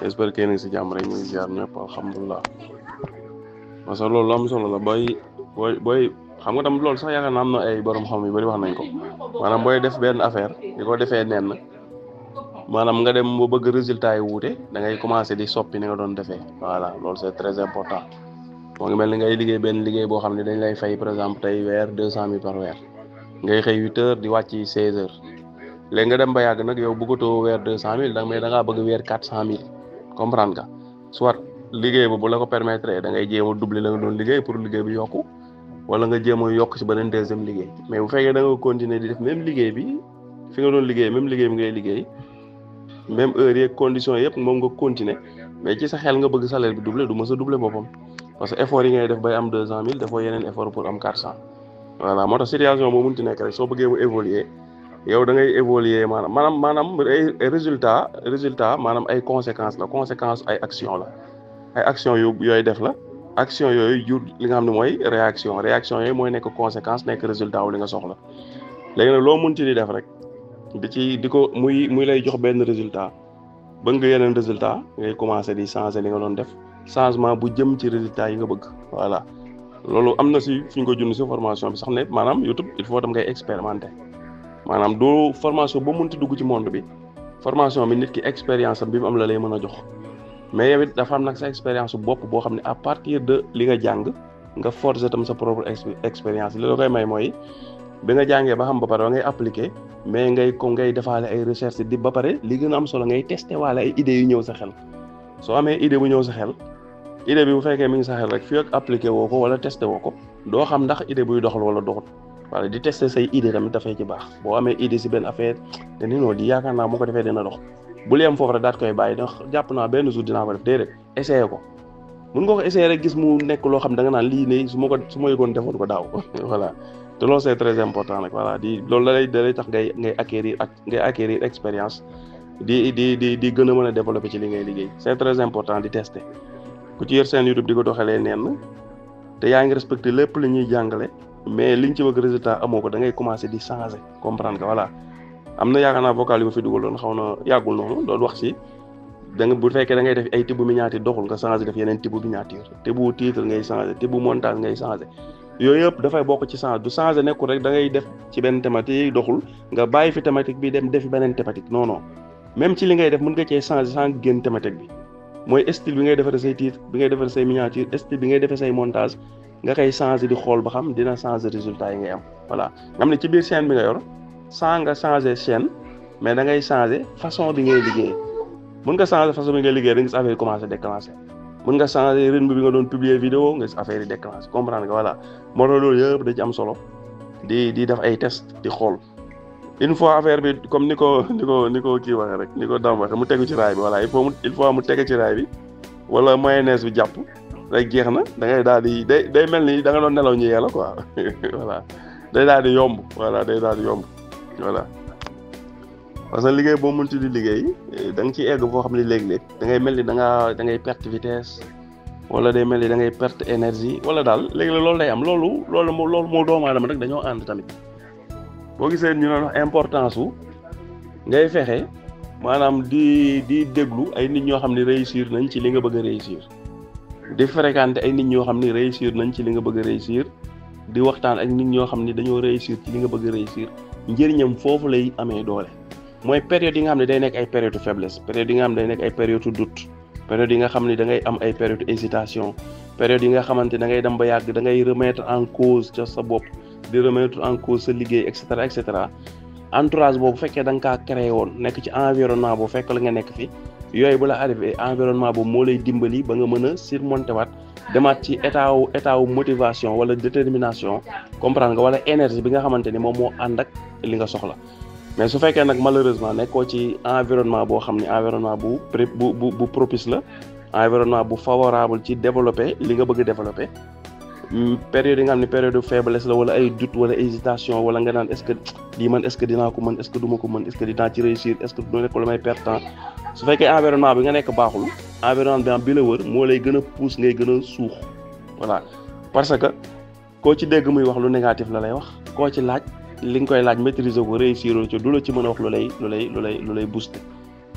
j'espère que yéen a ngi si jàmm rek ñu ngi ziar ñëpp alhamdulilah. parce que loolu am solo la booy xam nga tam loolu sax yaakaar naa am na ay borom xam yu bari wax nañ ko maanaam booy def benn affaire di ko defee nenn maanaam nga dem ba bëgg résultat yi wuute da ngay commencer di soppi ni nga doon defee voilà loolu c'est très important. moo ngi mel ni ngay liggéey benn liggéey boo xam ne dañ lay fay par exemple tey weer 200 000 par weer ngay xëy 8 heures di wàcc 16 heures léegi nga dem ba yàgg nag yow bëggatoo weer 200 000 mais da ngaa bëgg weer 400 000 comprendre nga soit liggéey bu la ko permettre da ngay jéem a doubler la nga doon liggéey pour liggéey bi yokku wala nga jéem a yokk ci beneen deuxième liggéey mais bu fekkee da nga continuer di def même liggéey bi fi nga doon liggéey même liggéey bi ngay liggéey même heure yeeg conditions yëpp moom nga continuer mais ci sa xel nga bëgg salaire bi doubler du mës a doubler boppam parce que effort yi ngay def bay am 200 000 dafoo yeneen effort pour am 400 voilà moo tax situation boo mënti nekk rek soo bëggee mu évoluer yow da ngay évoluer maanaam ay résultat maanaam ay conséquences la conséquence ay action la ay action yooyu def la action yooyu jur li nga xam ne mooy réaction yooyu mooy nekk conséquence nekk résultat wu li nga soxla léegi nag loo mënti di def rek di ko muy lay jox benn résultat bëgg nga yeneen résultat ngay commencer di changer li nga doon def changement bu jëm ci résultat yi nga bëgg voilà loolu am na si fi ñu ko jund si formation bi sax ne maanaam YouTube il faut tam ngay expérimenter maanaam doo formation boo mënti dugg ci monde bi formation bi nit ki expérience am bi mu am la lay mën a jox mais yow it dafa am nag sa expérience bopp boo xam ne à partir de li nga jàng nga forger tam sa propre expérience li la koy may mooy bi nga jàngee ba xam ba pare ngay appliquer mais ngay defaale ay recherche di ba pare li gën a am solo ngay tester waale ay idées yu ñëw sa xel soo amee idée bu ñëw sa xel idée bi bu fekkee mi ngi sa xel rek fii ak appliqué woo ko wala testé woo ko doo xam ndax idée buy doxal wala doxut wala di testé say idée tamit dafay ci baax boo amee idée si benn affaire te ni non di yaakaar naa moo ko defee dina dox bu leem foofu rek daat koy bàyyi ndax jàpp naa benn jour dinaa ko def déedéet essayé ko mun nga ko essayé rek gis mu nekk loo xam da nga naan lii ne su ma yëgoon defoon ko daaw voilà te loolu c'est très important nag voilà loolu da lay tax ngay acquérir expérience di gën a mën a développer ci li ngay liggéey c'est très important di tester ku ci yor seen YouTube di ko doxalee nenn te yaa ngi respecté lépp li ñuy jàngale mais liñ ci bëgg résultat amoo ko da ngay commencer di changer comprendre que voilà am na yaakaar naa vocal yu ma fi dugaloon xaw na yàggul noonu doon wax si da nga bu fekkee da ngay def ay tibb miniature doxul nga changer def yeneen tibb miniature tibb titre ngay changer tibb montage ngay changer yooyu yëpp dafay bokk ci changer du changer nekkul rek da ngay def ci benn thématique doxul nga bàyyi fi thématique bi dem defi beneen thématique non même ci li ngay def mën nga cee changer sans génn thématique bi mooy style bi ngay defaree say titre bi ngay defaree say miniature style bi ngay defee say montage nga koy changer di xool ba xam dina changer résultat yi ngay am voilà nga xam ne ci biir chaîne bi nga yor sans nga changer chaîne mais da ngay changer façon bi ngay liggéey mën nga changer façon bi ngay liggéey da nga gis affaire yi commencer déclencher mën nga changer rythme bi nga doon publier vidéo nga gis affaire yi déclencher comprendre nga voilà moo tax loolu yëpp da ci am solo di def ay test di xool une fois affaire bi comme ni ko kii waxee rek ni ko dam waxee mu tegu ci raay bi voilà il faut mu tegu ci raay bi wala mayonnaise bi jàpp rek jeex na da ngay daal di day mel ni da nga doon nelaw ñu yàlla quoi voilà day daal di yomb voilà parce que liggéey boo mënti di liggéey da nga ciy egg foo xam ne léeg-léeg da ngay mel ni da ngay perte vitesse wala day mel ni da ngay perte énergie wala daal léegi-léeg loolu day am loolu moo doomu aadama rek dañoo ànd tamit boo gisee ñu doon wax importance su ngay fexe maanaam di déglu ay nit ñoo xam ne réussir nañ ci li nga bëgg a réussir di fréquenter ay nit ñoo xam ne réussir nañ ci li nga bëgg a réussir di waxtaan ak nit ñoo xam ne dañoo réussir ci li nga bëgg a réussir njëriñam foofu lay amee doole mooy période yi nga xam ne day nekk ay période faiblesse période yi nga xam ne day nekk ay période doute période yi nga xam ne da ngay am ay période hésitation période yi nga xamante da ngay dem ba yàgg da ngay remettre en cause ca sa bopp di remettre en cause sa liggéey et cetera entourage boobu fekkee da nga kaa créé woon nekk ci environnement boobu fekk la nga nekk fi yooyu bu la arrivé environnement boobu moo lay dimbali ba nga mën a surmonter waat demaat ci état wu motivation wala détermination comprendre nga wala énergie bi nga xamante ni moom moo ànd ak li nga soxla mais su fekkee nag malheureusement nekkoo ci environnement boo xam ne environnement bu propice la environnement bu favorable ci développer li nga bëgg a développer période yi nga xam ne période de faiblesse la wala ay doute wala hésitation wala nga naan est-ce que lii man est-ce que dinaa ko mën est-ce que duma ko mën est-ce que dinaa ci réussir est-ce que du nekk lu may perte temps su fekkee environnement bi nga nekk baaxul environnement bi la wër moo lay gën a pousse ngay gën a suux voilà parce que koo ci dégg muy wax lu négatif la lay wax koo ci laaj li nga koy laaj maîtriser ko réussir ci du la ci mën a wax lu lay booster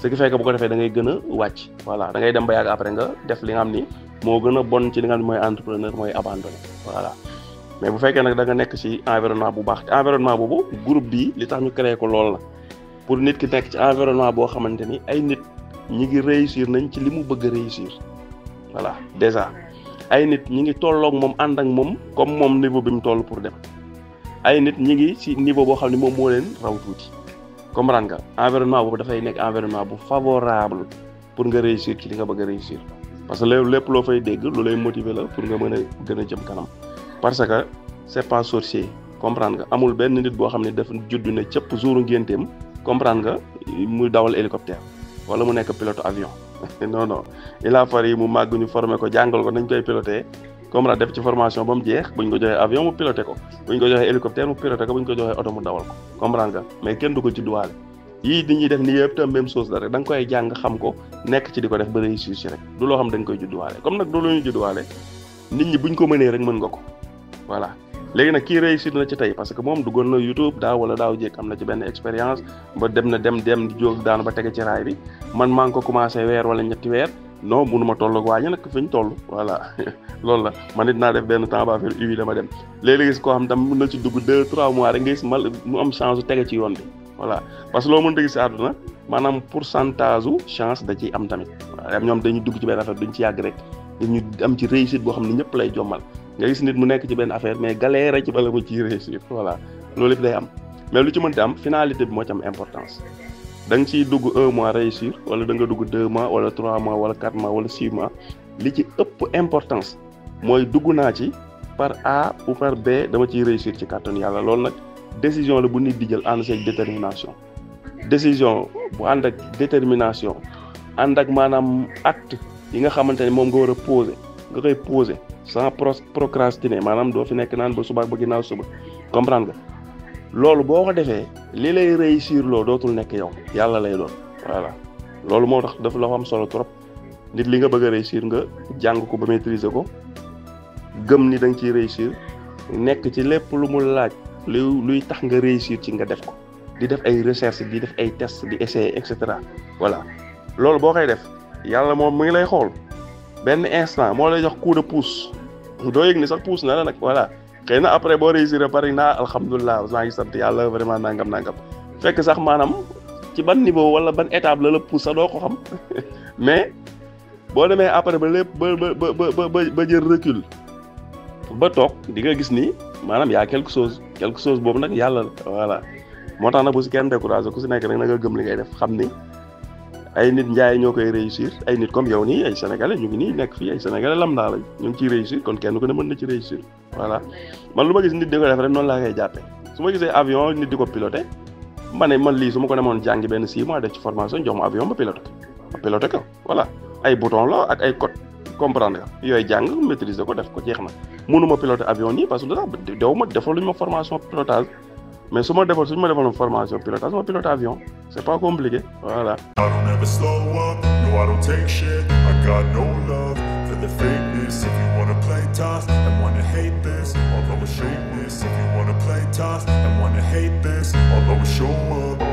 ce qui fait que bu ko defee da ngay gën a wàcc voilà da ngay dem ba yàgg après nga def li nga xam ni moo gën a bon ci li nga xam ni mooy entrepreneur mooy abandonné voilà mais bu fekkee nag da nga nekk ci environnement bu baax environnement boobu groupe bi li tax ñu créé ko lool la pour nit ki nekk ci environnement boo xamante ni ay nit ñi ngi réussir nañ ci li mu bëgg a réussir voilà déjà ay nit ñi ngi tolloog moom ànd ak moom comme moom niveau bi mu toll pour dem ay nit ñi ngi ci niveau boo xam ne moom moo leen raw tuuti comprendre nga environnement boobu dafay nekk environnement bu favorable pour nga réussir ci li nga bëgg a réussir parce que lépp loo fay dégg lu lay motiver la pour nga mën a gën a jëm kanam parce que c'est pas sorcier comprendre nga amul benn nit boo xam ne dafa judd ne cëpp jouru ngénteem comprendre nga muy dawal hélicoptère wala mu nekk pilote avion non il a fallu mu màgg ñu former ko jàngal ko nañ koy piloter comprendre def ci formation ba mu jeex buñ ko joxee avion mu piloter ko buñ ko joxee hélicoptère mu piloter ko buñ ko joxee oto mu dawal ko comprendre nga mais kenn du ko judduwaale yii di ñuy def ni yëpp tam même chose la rek da nga koy jàng xam ko nekk ci di ko def ba réussir ci rek du loo xam da nga koy judduwaale comme nag du lu ñu judduwaale nit ñi buñ ko mënee rek mën nga ko voilà léegi nag kii réussir na ci tey parce que moom duggoon na YouTube daaw wala daaw jéeg am na ci benn expérience ba dem di jóg daanu ba tege ci raay bi man maa ngi ko commencé weer wala ñetti weer non mënuma toll ak waa ñu nag fi ñu toll voilà loolu la man it naa def benn temps ba affaire UI dama dem léeg-léeg gis koo xam tam mën na ci dugg 2-3 mois rek nga gis mu am chance tege ci yoon bi voilà parce que loo mën a gis si àdduna maanaam pourcentage u chance da ciy am tamit waaw ñoom dañuy dugg ci benn affaire duñ ci yàgg rek ñu am ci réussite boo xam ne ñëpp lay jommal nga gis nit mu nekk ci benn affaire mais galère ci bala mu ciy réussir voilà loolu yëpp day am mais lu ci mënti am finalité bi moo ci am importance da nga ciy dugg 1 mois réussir wala da nga dugg 2 mois wala 3 mois wala 4 mois wala 6 mois li ci ëpp importance mooy dugg naa ci par A ou par B dama ciy réussir ci kàttanu yàlla loolu nag décision la bu nit di jël ànd seeg détermination décision bu ànd ak détermination ànd ak maanaam acte yi nga xamante ne moom nga war a poser nga koy poser sans procrastiner maanaam doo fi nekk naan ba suba ba ginnaaw suba comprendre nga loolu boo ko defee li lay réussir loo dootul nekk yow yàlla lay doon voilà loolu moo tax dafa la am solo trop nit li nga bëgg a réussir nga jàng ko ba maîtriser ko gëm ni da nga ciy réussir nekk ci lépp lu mu laaj luy tax nga réussir ci nga def ko di def ay recherche di def ay test di essayer et cetera voilà loolu boo koy def yàlla moom mu ngi lay xool benn instant moo lay jox coup de pouce doo yëg ni sax pouce na la nag voilà xëy na après boo réussir a pare naa alhamdulilah maa ngi sant yàlla vraiment nangam fekk sax maanaam ci ban niveau wala ban étape la pouce sax doo ko xam mais boo demee après ba lépp ba jël recul ba toog di nga gis ni maanaam yaa quelque chose boobu nag yàlla voilà moo tax nag bu si kenn découragé ku si nekk rek na nga gëm li ngay def xam ni ay nit njaay ñoo koy réussir ay nit comme yow nii ay sénégalais ñu ngi nii nekk fii ay sénégalais lambda lañ ñu ngi ciy réussir kon kenn ku ne mën na ci réussir voilà man lu ma gis nit di ko def rek noonu laa koy jàppee su ma gisee avion nit di ko piloté ma ne man lii su ma ko demoon jàngi benn 6 mois def ci formation jox ma avion ma piloté ko voilà ay bouton la ak ay code comprendre nga yooyu jàng maîtriser ko def ko jeex na mënuma piloté avion nii parce que dew ma defaluñ ma formation pilotage mais suñu ma defaloon formation pilotage ma pilote avion c'est pas compliqué voilà. I don't ever slow up, no I don't take shit. I got no love for the fakeness. If you wanna play tough and wanna hate this, I'll always show this. If you wanna play tough and wanna hate this, I'll always show up.